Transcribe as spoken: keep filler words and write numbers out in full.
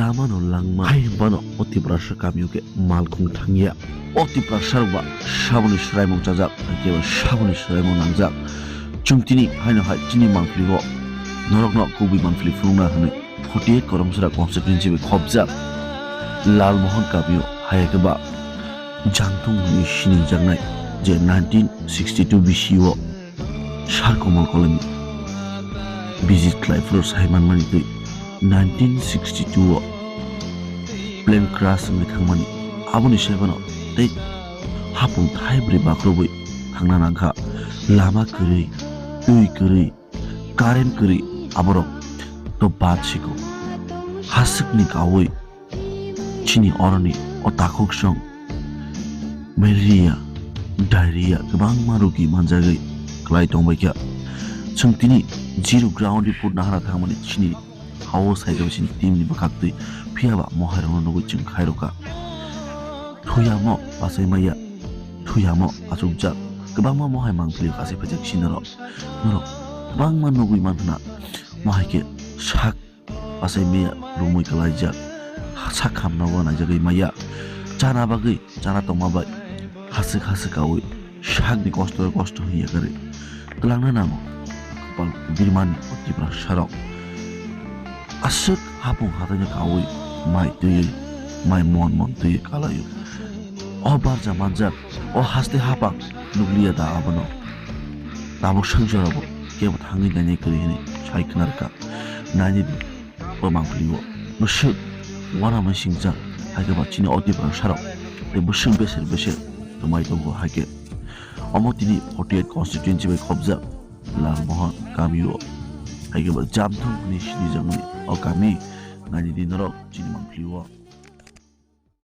Lamano langma hai hwnbano o Tiprasa kamio khe malkhung thangya. O Tiprasa rok ba saboni swraimung chajak, hai khe ba saboni swraimung nangjak. Chwng tini haino hai chini mangpili o norokno kubui mangpili phunukna hwnwi forty eight Koromsra constituency bai khopjak Lalmohon kamio hai khe ba Jangthung hwnwi siningjaknai je nineteen sixty two B C o Sar Komol Kolomni visit khlai phuru sai manmani twi nineteen sixty two o plane crash wngwi thangmani, aboni sebano tei hapung thaibrwi bakrubwi thangna nangkha. Lama kwrwi, twi kwrwi, current kwrwi, aborok to bad siko. Haswkni kaui chini oroni o takhuk song malaria, diarrhea kwbangma rogi manjagwi kwlai tongbaikha. Chwng tini zero ground report nahana thangmani chini hao saikha chini team ni bwkhak twi, phiyaba mohairokno nugwi chwng khairokha. Thuyamo bachai maya, thuyamo achukjak, kwbangma mohai mangpili kasai phaijak chini norok. Norok kwbangma nugwi mankhna, mohai khe sak bachai maya, rumui kwlaijak, sak hamna o naijagwi maya, chana bagwi, chana tongma bai haswk haswk kaui sakni kosto kosto hwnwi yakarwi twlangna nango. Kwpal birmani o Tiprasa rok aswk hapung hathai no kaui mai twiwi, mai mon mon twiwi kalaio. O barja manjak, o haste hapang nukliya da abono. Tabuk swk jorabo kebo thangwi nainai kwrwi hwnwi sai khna rwkha. Nainai di, o mangpili o bwswk uanamai singjak, hai khe ba chini o Tiprasa rok tei bwswk beser beser twmai tongo hai khe. Omo tini forty eight constituency bai khopjak Lalmohon kamio, hai khe ba Jamthung hwnwi sinijakmani o kami. Nainai di norok chini mangpili o.